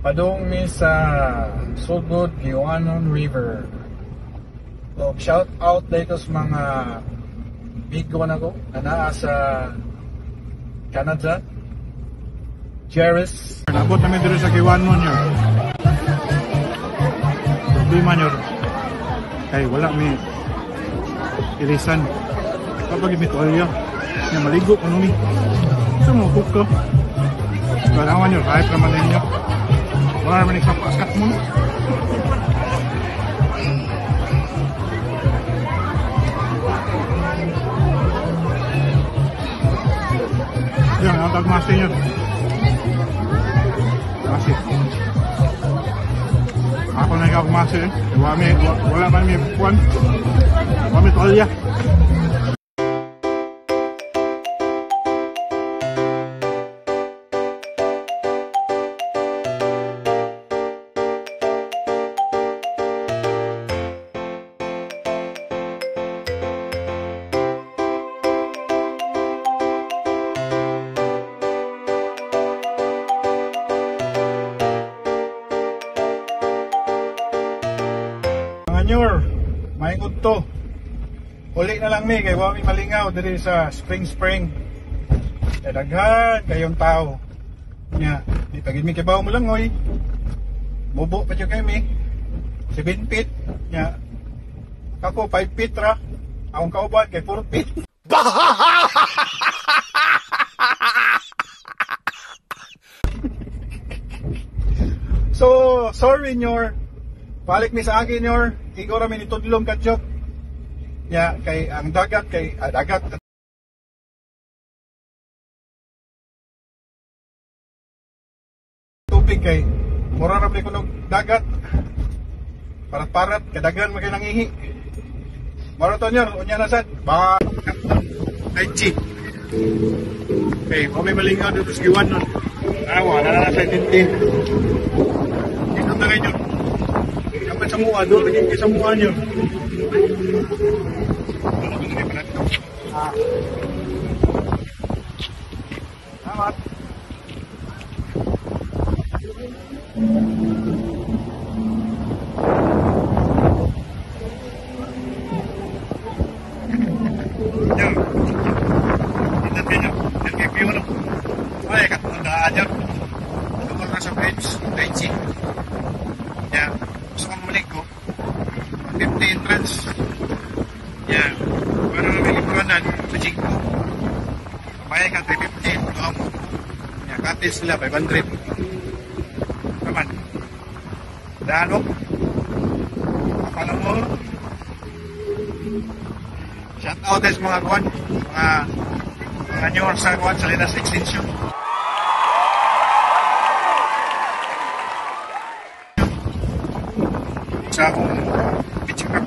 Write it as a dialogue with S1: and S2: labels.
S1: Padung mi sa Sugod Guiwanon River. So, shout out dito sa mga bigo na ko na naa sa Canada. Jerris. Nabot namin dito sa Guiwanon yun. Problema nyo. Kay wala mi ilisan. Kapag may tuwalya, nga maligo ko nung mi. Sa mga kuka. Kailangan nyo, kahit naman ninyo. Wala naman isang mo. Yan, ang tagmasi nyo. Masi. Ako na ikaw kumasi eh. Wala man may puwan. Wala may tuwalya. Nyor, maingod to. Uli na lang mi kay wa mi malingaw diri sa Spring Spring. Kay daghan kayong tao. Nya, di pa gid mi kibaw mo langoy. Mubo pa jud kay mi. 7 feet. Nya. Ako 5 feet ra. Akong kauban kay 4 feet. So, sorry nyor. Balik mi sa akin nyor. Igo ra mi nitudlong kadyot. Nya kay ang dagat kay dagat tubig kay mura ra kunog dagat. Parat-parat kadagan man kay nangihi. Maro to nyor, unya na sad. Ba Tai Chi. Okay, mo may malingaw dito sa Guiwanon. Awa, na sa tindi. Dito na kayo. Dapat sa mua, doon lagi sa mua nyo. Salamat. Yan. Tingnan kayo. Yan kay Pio, no? Ay, katandaan yan. Tungkol na sa bridge, Tai Chi. Yan. Gusto kong maligo. 50 entrance. Yan. Para namin libranan sa Jingko. Bayad ka 350. Ito mo. Yan. Cottage nila 500. Naman. Daan mo. Kapala mo. Shout out sa mga kuwan. Mga newer sa kuwan. Salinas Extension. Sa akong picture.